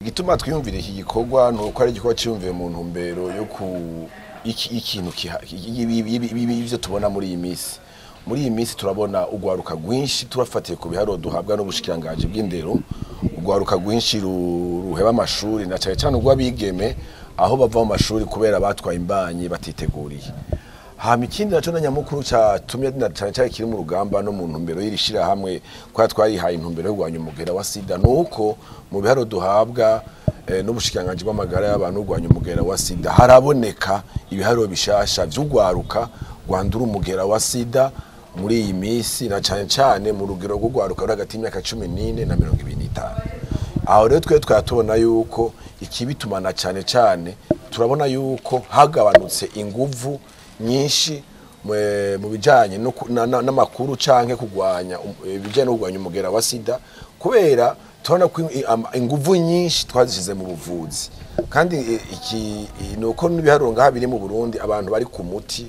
Igituma twiyumvira iki gikorwa ni uko ari igikorwa cyiyumviye mu ntumbero yo ku ikintu ivyo tubona muri iyi minsi. Muri iyi minsi turabona urwaruka rwinshi, turafatiye ku biharuro duhabwa n'ubushikiranganji bw'indero, urwaruka rwinshi ruheba amashuri, na cane cane urw'abigeme, aho bava mu mashuri kubera batwaye imbanyi batiteguriye. Hama ikindi naco na nyamukuru catumye na cane cane kiri mu rugamba no mu ntumbero y'iri shirahamwe, kwa twarihaye intumbero yo kurwanya umugera wa sida, nuko mu biharuro duhabwa n'ubushikiranganji bw'amagara y'abantu kurwanya umugera wa sida, haraboneka ibiharuro bishasha vy'urwaruka rwandura umugera wa sida muri iyi minsi, na cane cane mu rugero rw'urwaruka ruri hagati y'imyaka 14 na 25. Aho rero twe twatubona yuko ikibitumana cane cane turabona yuko hagabanutse inguvu nyinshi mu bijanye n'amakuru canke kugwanya ibijanye no kugwanya umugera wa sida, kubera turabona ko inguvu nyinshi twazishize mu buvuzi. Kandi iki nuko n'ibiharuro ngaha biri mu Burundi, abantu bari ku muti,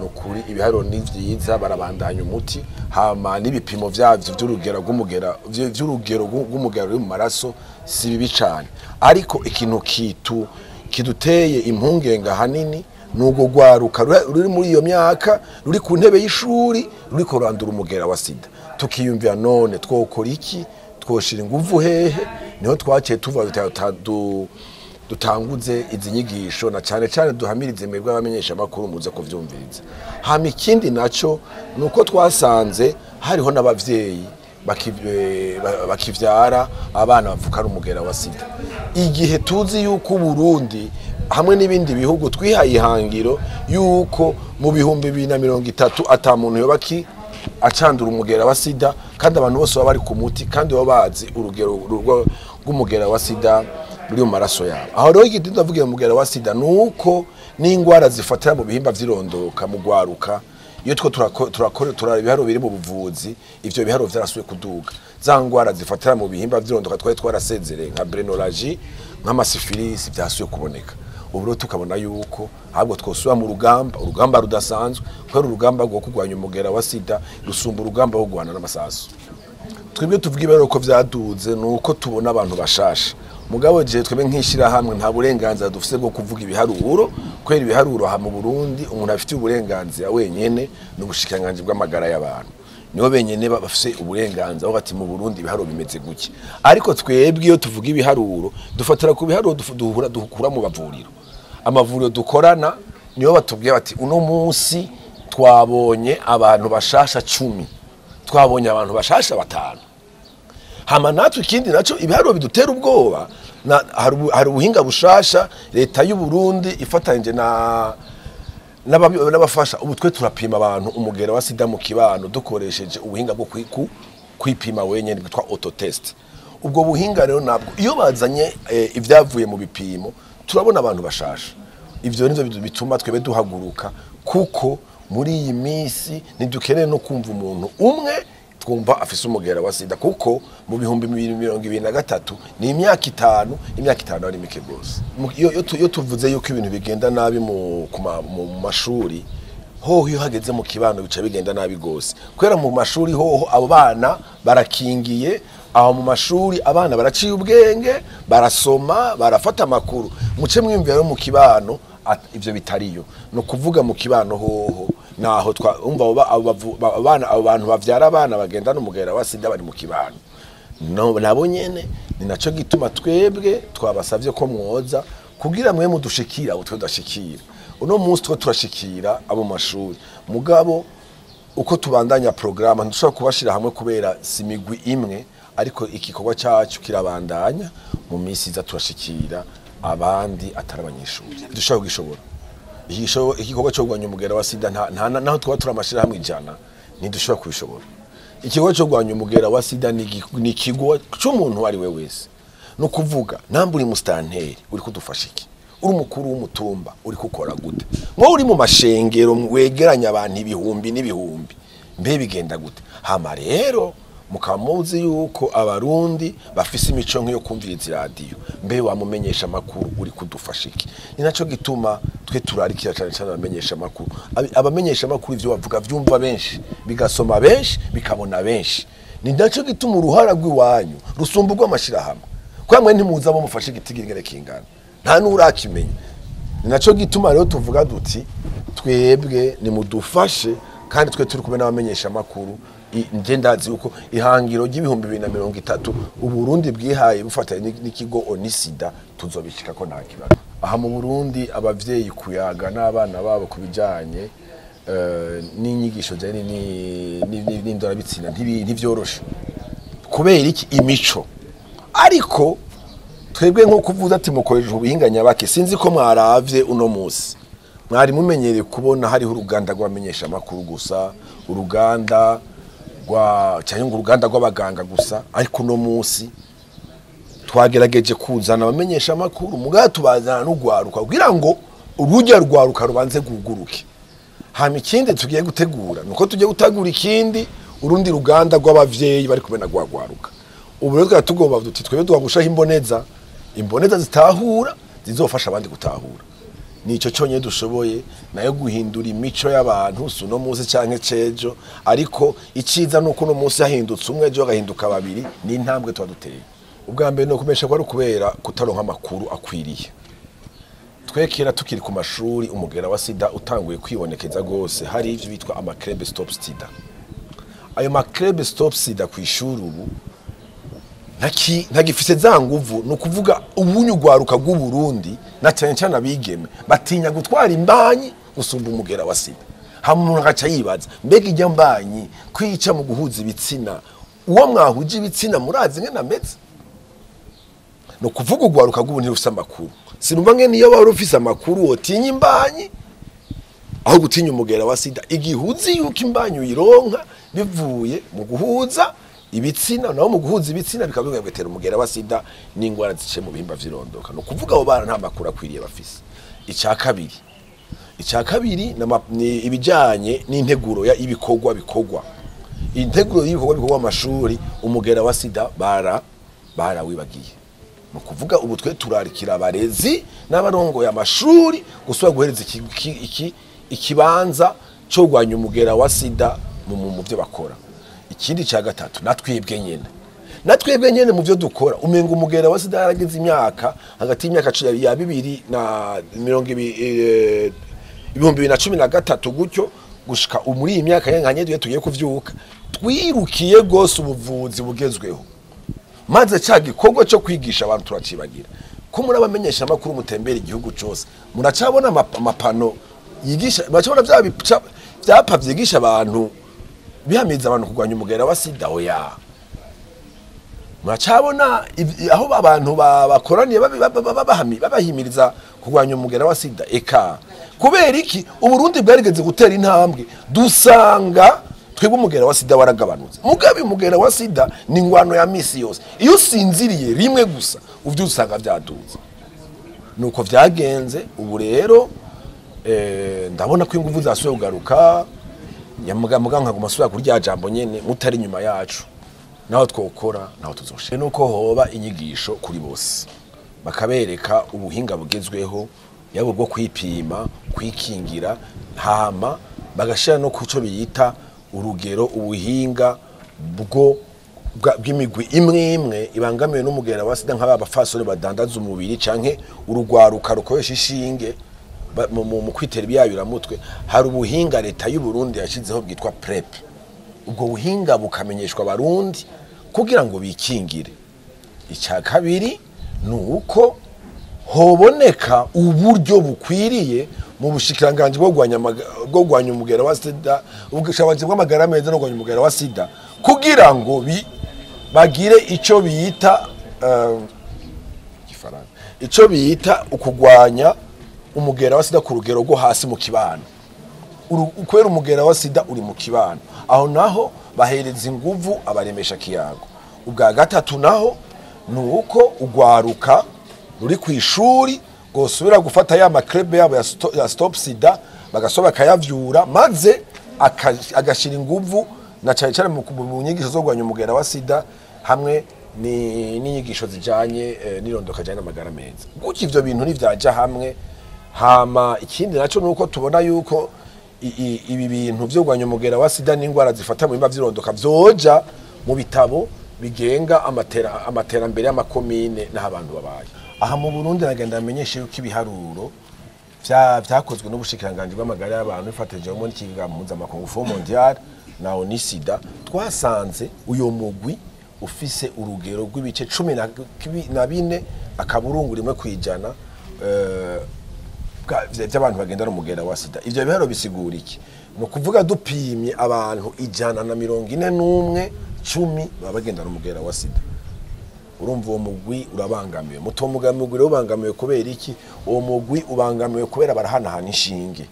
nukuri ibiharuro ni vyiza, barabandanya umuti, hama n'ibipimo vyavyo vy'urugero rw'umugera vy'urugero rw'umugera uri mu maraso si bibi cane. Ariko ikintu kiduteye impungenge hanini nubwo rwaruka ruri muri iyo myaka, ruri ku ntebe y'ishuri, ruriko rurandura umugera wa sida, tukiyumvira none twokora iki, twoshira inguvu hehe? Niho twaciye tuva dutanguze izi nyigisho, na cane cane duhamirize mwebwe abamenyesha makuru muze kuvyumviriza. Hama ikindi naco nuko twasanze hariho n'abavyeyi bakivyara abana bavukana umugera wa sida, igihe tuzi yuko Burundi hamwe n'ibindi bihugu twihaye ihangiro yuko mu 2030 ata muntu yoba acandura umugera wa sida, kandi abantu bose baba bari ku muti, kandi baba bazi urugero rw'umugera wa sida ruri mu maraso yabo. Aho rero igiti ndavugira umugera wa sida nuko n'ingwara zifatira mu bihimba vyirondoka mu gwaruka, iyo two turakora turara ibiharuro biri mu buvuzi, ivyo biharuro vyarasubiye kuduga. Za ngwara zifatira mu bihimba vyirondoka twari twarasezereye nka brenorragie, nk'amasifilisi, vyasubiye kuboneka. Ubu rero tukabona yuko ahubwo twosubira mu rugamba, urugamba rudasanzwe, kubera urugamba rwo kurwanya umugera wa sida rusumba urugamba rwo guhana n'amasasu. Twebwe tuvuga ibiharuro ko vyaduze nuko tubona abantu bashasha. Mugabo je twebwe nk'ishirahamwe nta burenganzira dufise bwo kuvuga ibiharuro, kubera ibiharuro ha mu Burundi umuntu afite uburenganzira wenyene n'ubushikiranganji bw'amagara y'abantu, nibo benyene bafise uburenganzira bwo ati mu Burundi ibiharuro bimeze guki. Ariko twebwe iyo tuvuga ibiharuro dufatira ku biharuro duhura dukura mu bavuriro, amavuriro dukorana niyo batubwiye bati uno munsi twabonye abantu bashasha 10, twabonye abantu bashasha 5. Hama natwe ikindi naco ibiharuro bidutera ubwoba, hari ubuhinga bushasha leta y'u Burundi ifatanyije n'abafasha. Ubu twe turapima abantu umugera wa sida mu kibano dukoresheje ubuhinga bwo kwipima wenyene bwitwa autotest. Ubwo buhinga rero nabwo iyo bazanye ivyavuye mu bipimo turabona abantu bashasha. Ivyo nivyo bituma twebe duhaguruka, kuko muri iyi minsi ntidukeneye no kumva umuntu umwe twumva afise umugera wa sida, kuko mu 2023 ni imyaka 5, imyaka 5 ari mike gose. Iyo tuvuze yuko ibintu bigenda nabi mu mashuri, hoho iyo hageze mu kibano bica bigenda nabi gose, kubera mu mashuri hoho abo bana barakingiye, aho mu mashuri abana baraciye ubwenge, barasoma, barafata amakuru. Muce mwiyumvira mu kibano ivyo bitariyo. No kuvuga mu kibano hoho naho twumva abana abo bantu bavyara abana bagenda n'umugera wa sida bari mu kibano, nabo nyene ni naco gituma twebwe twabasavye ko mwoza kugira mwe mudushikira abo twe dashikira. Uno munsi twe turashikira abo mashuri, mugabo uko tubandanya programme ndushobora kubashira hamwe kubera simigwi imwe, ariko igikorwa cyacu kirabandanya. Mu minsi iza turashikira abandi atari abanyeshuri, dushobora kugishobora. Igikorwa cyo kurwanya umugera wa sida naho twaba turamashira hamwe 100 ntidushobora kubishobora. Igikorwa cyo kurwanya umugera wa sida ni ikigo cy'umuntu ari we wese. No kuvuga namba uri mustanteri uri kudufasha iki, uri umukuru w'umutumba uri kukora gute, mwo uri mu mashengero wegeranya abantu ibihumbi n'ibihumbi, mbe bigenda gute? Hama rero mukamuzi yuko abarundi bafise imico nk'iyo kumviriza radio, mbe wamumenyesha makuru uri kudufasha iki? Ni naco gituma twe turarikira cyane cyane abamenyesha makuru. Abamenyesha makuru ivyo bavuga vyumva benshi, bigasoma benshi, bikabona benshi. Ni naco gituma uruhara rw'iwanyu rusumba urw'amashirahamwe. Kwamwe ntimuza bo mufashe igitigiri ngere kingana, nta n'urakimenya. Ni naco gituma rero tuvuga duti twebwe nimudufashe, kandi twe turi kumwe n'abamenyesha makuru. Nje ndazi uko ihangiro ry'ibihumbi 2030 Uburundi bwihaye bufatanye n'ikigo ONUSIDA tuzobishika ko nta kibazo. Aha mu Burundi abavyeyi kuyaga n'abana babo kubijanye n'inyigisho zijanye n'indorabitsina ntivyoroshe. Kubera iki? Imico. Ariko twebwe nko kuvuza ati mukoresha ubuhinga nyabaki, sinzi ko mwaravye uno musi mwari mumenyereye kubona hariho uruganda rw'abamenyesha amakuru gusa, uruganda rwa cyangwa ngo uruganda rw'abaganga gusa. Ariko uno musi twagerageje kuzana abamenyesha amakuru, mugabo tubazana n'urwaruka kugira ngo urujya rwaruka rubanze guguruke. Hama ikindi tugiye gutegura nuko tugiye gutegura ikindi urundi ruganda rw'abavyeyi bari kumwe na rwagwaruka. Ubu rero tukaba tugomba duti twebwe twagushaho imboneza, imboneza zitahura zizofasha abandi gutahura. Nico cyonyine dushoboye. Nayo guhindura imico y'abantu si uno munsi canke cejo, ariko iciza nuko uno munsi hahindutse umwe, ejo hagahinduka babiri, ni intambwe tuba duteye. Ubwa mbere ni ukumesha ko ari ukubera kutaronka amakuru akwiriye. Twekera tukiri ku mashuri, umugera wa sida utanguye kwibonekeza gose, hari ivyo bitwa ama club stop sida. Ayo ma club stop sida ku ishuri ubu ntagifise za nguvu. Ni ukuvuga ubunyugwaruka bw'u Burundi na cyane cyane abigeme batinya gutwara imbanyi gusumba umugera wa sida. Hama umuntu agaca yibaza: mbega ijya mbanyi kwica mu guhuza ibitsina, uwo mwahuje ibitsina murazi ngene ameze? Ni ukuvuga ugwaruka rw'ubu ntirufise amakuru. Sinumva ngene iyo wari ufise amakuru wotinya imbanyi aho gutinya umugera wa sida, igihe uzi yuko imbanyi uyironka bivuye mu guhuza ibitsina, naho mu guhuza ibitsina bikaba bivuye gutera umugera wa sida n'ingwara ziciye mu bihimba vy'irondoka. Ni ukuvuga abo bana nta makuru akwiriye bafise. Icya kabiri ni ibijanye n'integuro ya ibikorwa bikorwa, integuro y'ibikorwa bikorwa mu mashuri. Umugera wa sida barawibagiye. Ni ukuvuga ubu twe turarikira abarezi n'abarongoye amashuri gusubira guhereza ikibanza cyo kurwanya umugera wa sida mu byo bakora. Ikindi cya gatatu, natwebwe nyene mu byo dukora, umenga umugera wa sida yarageze imyaka hagati y'imyaka ya bibiri na mirongo 2013 gutyo gushika muri iyi myaka nkanye tugiye kuvyuka, twirukiye gose ubuvuzi bugezweho, maze cya gikorwa cyo kwigisha abantu turacibagira. Ko muri abamenyesha amakuru mutembera igihugu cyose, muracabona amapano yigisha, muracabona bya vyapa vyigisha abantu, bihamiza abantu kurwanya umugera wa sida? Oya. Muracabona aho abantu bakoraniye babahimiriza kurwanya umugera wa sida? Eka. Kubera iki? Uburundi bwarigeze gutera intambwe, dusanga twebwe umugera wa sida waragabanutse. Mugabe umugera wa sida ni ingwano ya misi yose, iyo usinziriye rimwe gusa uvyo usanga vyaduze. Nuko vyagenze. Ubu rero ndabona ko inguvu zasubiye kugaruka. Nyamuga muga nkaguma asubira kuri rya jambo nyene: mutari inyuma yacu naho twokora naho tuzoshika. Nuko hoba inyigisho kuri bose, bakabereka ubuhinga bugezweho, yaba bwo kwipima, kwikingira, hama bagashira no kuco biyita urugero ubuhinga bwo bw'imigwi imwe imwe ibangamiwe n'umugera wa sida, nk'aba bafasore badandaza umubiri canke urugwaruka rukoresha ishinge mu kwitera ibyayuramutwe. Hari ubuhinga leta y'u Burundi yashyizeho bwitwa PrEP. Ubwo buhinga bukamenyeshwa abarundi kugira ngo bikingire. Icya kabiri ni uko hoboneka uburyo bukwiriye mu bushikiranganji bwo kurwanya umugera wa sida, ubushikiranganji bw'amagara meza no kurwanya umugera wa sida, kugira ngo bagire ico bita igifaransa, ico bita ukugwanya umugera wa sida ku rugero rwo hasi mu kibano. Kubera umugera wa sida uri mu kibano, aho naho bahereza inguvu abaremesha kiyago. Ubwa gatatu naho ni uko ugwaruka ruri ku ishuri gosubira gufata ya ma club yabo ya stop sida, bagasoba bakayavyura, maze agashira inguvu na cyane cyane mu nyigisho zo kurwanya umugera wa sida hamwe n'inyigisho zijanye n'irondoka ajanye n'amagara meza. Gutyo ivyo bintu nivyaja hamwe. Hama ikindi naco nuko tubona yuko ibi bintu vyo kurwanya umugera wa sida n'ingwara zifata mu bihimba vy'irondoka vyoja mu bitabo. bigenga amaterambere y'amakomine n'aho abantu babaye. Aha mu Burundi nagenda amenyeshe yuko ibiharuro vyakozwe n'ubushikiranganji bw'amagara y'abantu bifatanyijemo n'ikigega mpuzamakungu Fonds Mondial na ONU-SIDA, twasanze uyo mugwi ufise urugero rw'ibice 14 akaburungu 1% by'abantu bagendana umugera wa sida. Ivyo biharuro bisigura iki? Ni ukuvuga dupimye abantu 141, 10 baba bagendana umugera wa sida. Urumva uwo mugwi urabangamiwe. Muto mugwi rero ubangamiwe kubera iki? Uwo mugwi ubangamiwe kubera barahanahana inshinge.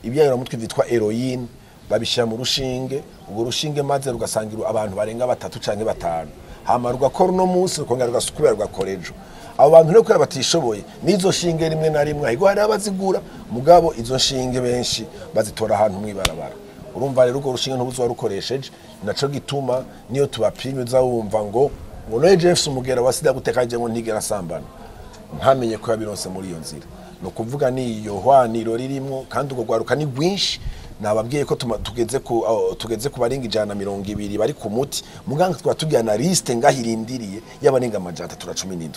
Ibiyayuramutwe vyitwa heroine babishyira mu rushinge, urwo rushinge maze rugasangira abantu barenga 3 canke 5. Hama rugakora uno munsi rukongera rugasubira rugakora ejo. Abo bantu rero kubera batishoboye n'izo shinge rimwe na rimwe ahubwo hari abazigura, mugabo izo nshinge benshi bazitora ahantu mw'ibarabara. Urumva rero urwo rushinge ntubuzi warukoresheje, naco gituma niyo tubapimye uza wumva ngo none Jeff umugera wa sida gutekaje ngo ntigera sambana, ntamenye ko yabironse muri iyo nzira. No kuvuga ni iyo hwaniro ririmo, kandi urwo rwaruka ni rwinshi. Nababwiye ko tugeze ku barenga 120 bari ku muti, muganga twatubwiye na liste ngahirindiriye y'abarenga 317.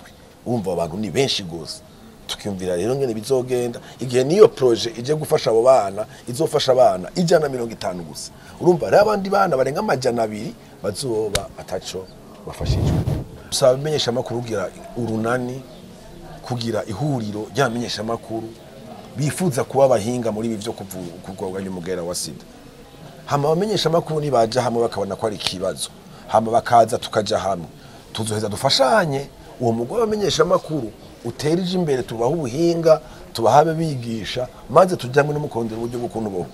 Urumva abantu ni benshi gose. Tukiyumvira rero ngene bizogenda igihe niyo projet ije gufasha abo bana, izofasha abana 150 gusa. Urumva rero abandi bana barenga 200 bazoba ataco bafashijwe. Usaba bimenyesha makuru kugira urunani, kugira ihuriro ry'abamenyesha makuru bifuza kuba abahinga muri ibi vyo kurwanya umugera wa sida. Hama abamenyesha makuru nibaja hamwe bakabona ko ari ikibazo, hama bakaza tukaja hamwe, tuzoheza dufashanye. Uwo mugwi w'abamenyesha makuru uterije imbere, tubaha ubuhinga, tubahabe bigisha, maze tujamwe n'umukondera uburyo bw'ukuntu bo.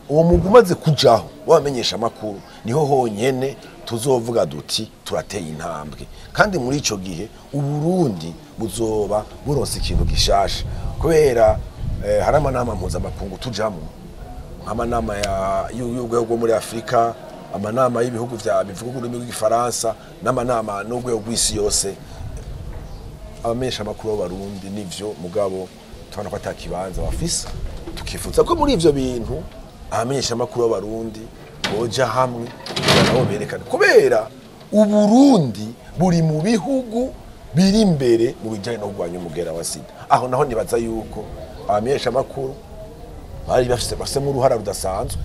Uwo mugwi umaze kujaho w'abamenyesha makuru niho honyene tuzovuga duti turateye intambwe. Kandi muri ico gihe Uburundi buzoba buronse ikintu gishasha, kubera hari amanama mpuzamakungu tujamwo, nk'amanama y'urwego rwo muri Afrika, amanama y'ibihugu vya bivuga ururimi rw'igifaransa, n'amanama n'urwego rw'isi yose. Abamenyesha makuru b'Abarundi nivyo, mugabo tubona ko ata kibanza bafise. Tukifuza ko muri ivyo bintu abamenyesha makuru b'Abarundi boja hamwe kugira nabo berekane, kubera Uburundi buri mu bihugu biri imbere mu bijanye no kurwanya umugera wa sida. Aho naho nibaza yuko abamenyesha makuru bari bafise uruhara rudasanzwe,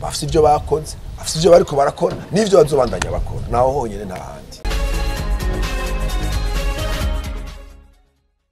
bafise ivyo bakoze, bafise ivyo bariko barakora n'ivyo bazobandanya bakora. Naho honyene nta handi.